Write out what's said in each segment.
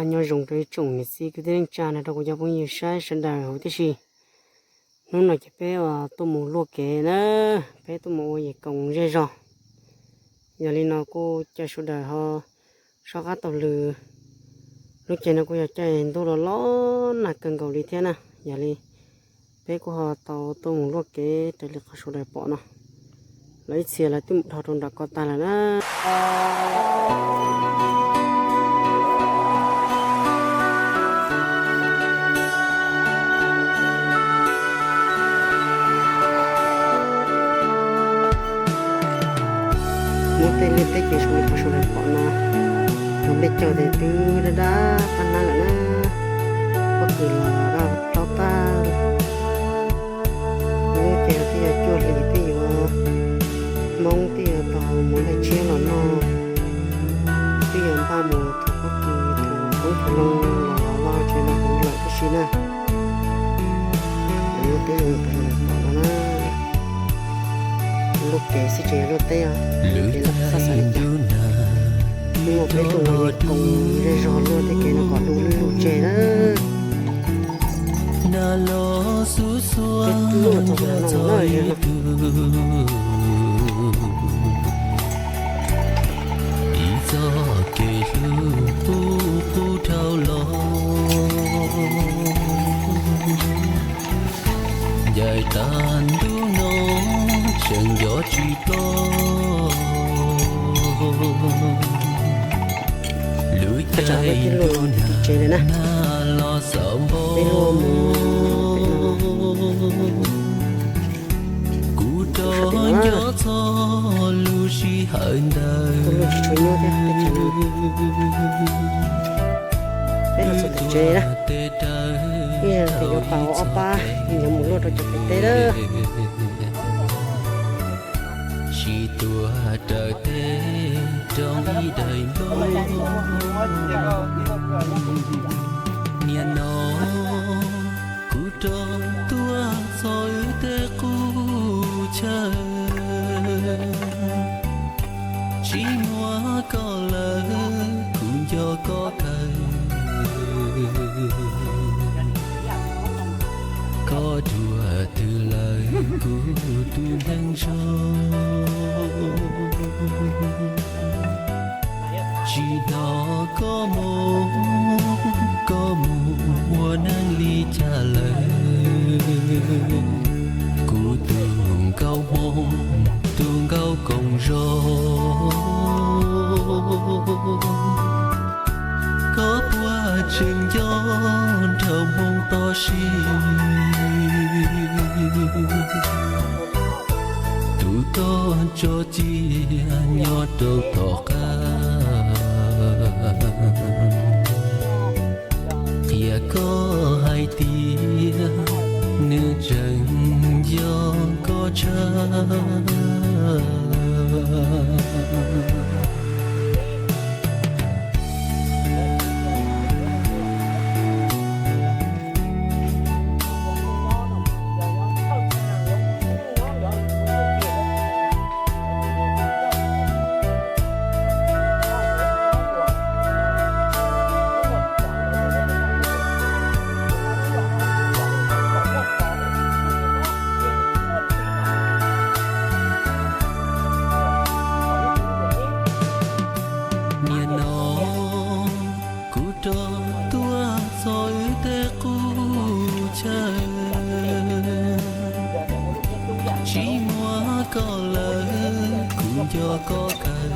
Nyob zoo rau ib tsoom niam txiv kwv tij neej tsa nrog rau kuv cov phooj ywg saib sawv daws huv tib si. Hnub no ces peb tuaj mus luaj kev na, peb tuaj mus ua yim koom zej zog. Yog li no kuj caw sawv daws ho soj qab taug lw. Lub caij no kuj yog caij ntuj los los nag kawg nkaus li thiab na. Yog li peb kuj ho tau tuaj mus luaj kev raws li qhov sawv daws pom no. Lawv ib txhia lawv twb mus dhau rau nram ko tag lawm na. Muab tej liaj teb ces zoo li qhov sawv daws pom no, tus nplej caug ces twb dab dab qab nab lawm na, pob kws los daj plaub tag. Lub caij no twb yog cuaj hlis, twb yuav Hmoob twb yuav tau mus laij tshiab los noj, twb yuav npaj mus thov pob kws thov koob thov loo los vaj tsev los kuv lawm tib si na. Lub teb zoo li qhov sawv daws pom no na. Luaj kev xwb tsis yog luaj teb os, kev loj xab xav li cas. Hnub no peb tuaj ua yim koom zej zog luaj tej kev no kom du lwj lug tseg na. Peb tuaj txog no no na. Ib txoj kev hlub qub qub dhau los, ncaim tag ntuj no tseem nco tsis tau. Lub caij ntuj nag los xaus npau, kuv rov nco txog lub sij hawm ntawd. Twb tuag tes raws, ib zaug ces yuav pab ua ob pab, yuav mus luaj rau cov pem teb lawm. Tsis tuag raws teb rau ib daim nplooj. Nim no kuv rov tuaj txog wb tej qub chaw, tsis muaj koj lawm kuv nco koj kawg. Koj dua twg lawm kuv tus neeg zoo, tsis hnov koj mus, koj mus ua neej li cas lawm. Kuv tus nkauj Hmoob, tus nkauj koom zos, koj puas tseem nco nraug Hmoob toj siab, tus toj tso cia nyob rau tom qab? Qhia koj hais tias nws tseem nco koj tshaj. Nim no kuv rov tuaj txog wb tej qub chaw, tsis muaj koj lawm kuv nco koj kawg.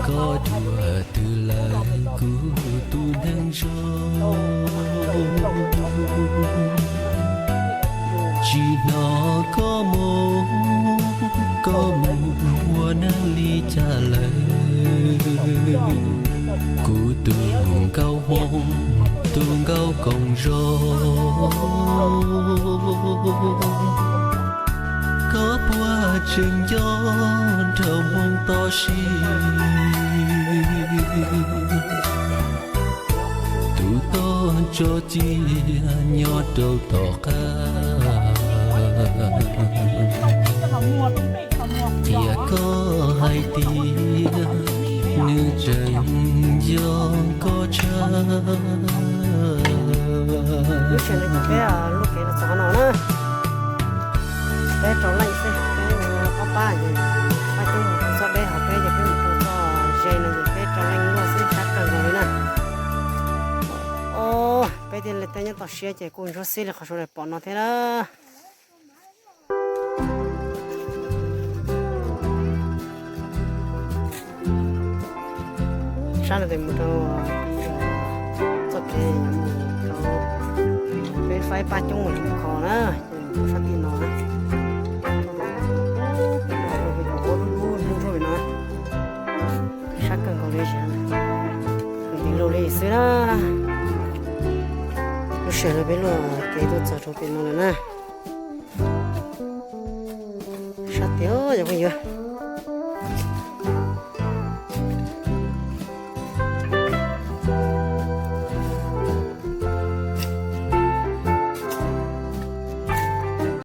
Koj dua twg lawm kuv tus neeg zoo, tsis hnov koj mus, koj mus ua neej li cas lawm. Kuv tus nkauj Hmoob, tus nkauj koom zos, koj puas tseem nco nraug Hmoob toj siab, tus toj tso cia nyob rau tom qab? Qhia koj hais tias Lub sij hawm no ces peb luaj kev los txog qhov no na. Peb rau leej xwb, peb ob pab ces pab coob mus rau txoj deb, ho peb ces peb mus rau txoj ze no ces peb rau leej luaj xwb, sab kawg nkaus li na. Os, peb thiaj li tej nyob toj siab ces kuj ntsuab xiab li qhov sawv daws pom no thiab na. Sab no ces mus rau txoj kev mus rau peb faib pab coob mus kho na, ces mus rau sab tim no na. Ua dub dub ntsuab ntsuab li no, sab kawg nkaus li, ntev luaj li xwb na. Lub sij hawm no peb luaj kev tuaj txog rau pem no lawm na. Sab tiag yog phooj ywg.